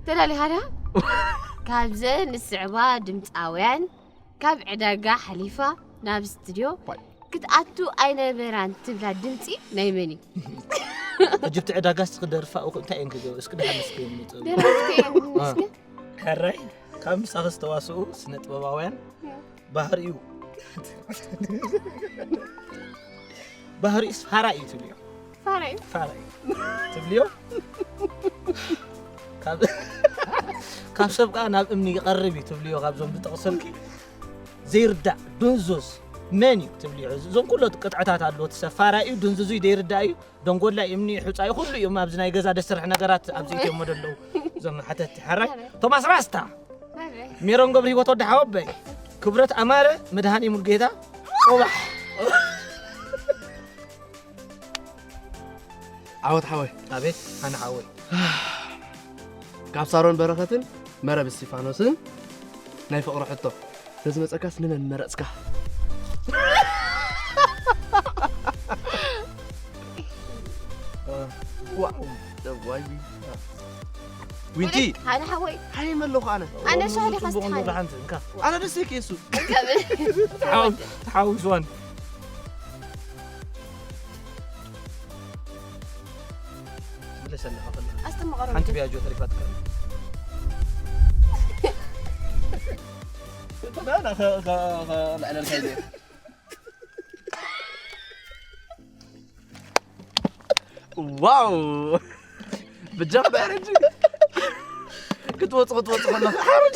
ተላሊኻ ዲኻ? ካብዘን ዝስዕባ ድምፃውያን ካብ ዕዳጋ ሓሊፋ ናብ ስቱድዮ ክትኣቱ ኣይነበራን ትብላ ድምፂ ናይ መን እዩ? ሕጂ ብቲ ዕዳጋ እስቲ ክደርፋ እኮ እንታይ እየን ክገብሩ እስኪ ደሓን እስኪ ይምጡ። ደረፍቲ እዮም እስኪ። ሕራይ ካብ ምሳኺ ዝተዋስኡ ስነ ጥበባውያን ባህሪኡ ባህሪኡስ ፋራ እዩ ትብልዮ። ፋራ እዩ። ፋራ እዩ ትብልዮ። ካብ ሰብ ከዓ ናብ እምኒ ይቐርብ እዩ ትብልዮ። ካብዞም ዝጠቕሰልኪ ዘይርዳእ ድንዙዝ መን እዩ ትብልዮ። እዞም ኩሎ ቅጥዕታት ኣለዎ። ሰብ ፋራ እዩ፣ ድንዙዝ እዩ፣ ዘይርዳእ እዩ፣ ደንጎላ እዩ፣ እምኒ እዩ፣ ሑፃ እዩ፣ ኩሉ እዮም ኣብዚ ናይ ገዛ ደሰርሕ ነገራት ኣብዚ ኢትዮሞ ደለዉ እዞም ሓተቲ። ሕራይ ቶማስ ራስታ፣ ሜሮን ገብረ ህይወት ወዲ ሓወበይ፣ ክብረት ኣማረ፣ መድሃኒ ሙልጌታ፣ ኦባሕ። ዓወት ሓወይ። ኣቤት ኣነ ሓወይ። ካብ ሳሮን በረኸትን መረብ እስቲፋኖስን ናይ ፍቕሪ ሕቶ ተዝመፀካስ ንመን መረፅካ? ዊንቲ ኣነ ሓወይ ሃይም ኣለኹ ኣነ ኣነ ሻሂ ዲኻ ስትሓኒ ሓንቲ እንካ ኣነ ደስ ይክ እሱ ተሓዊስዋን ትምለሰና ከፈላ ኣስተምቐሮ ሓንቲ ቢያጆ ተሪፋትካ ና ና ከ- ከ- ከ- ልዕለልካ ኢለ ዋው ብጃኻ ብሕርጂ ክትወፅ ክትወፅ ከለካ ሓርጅ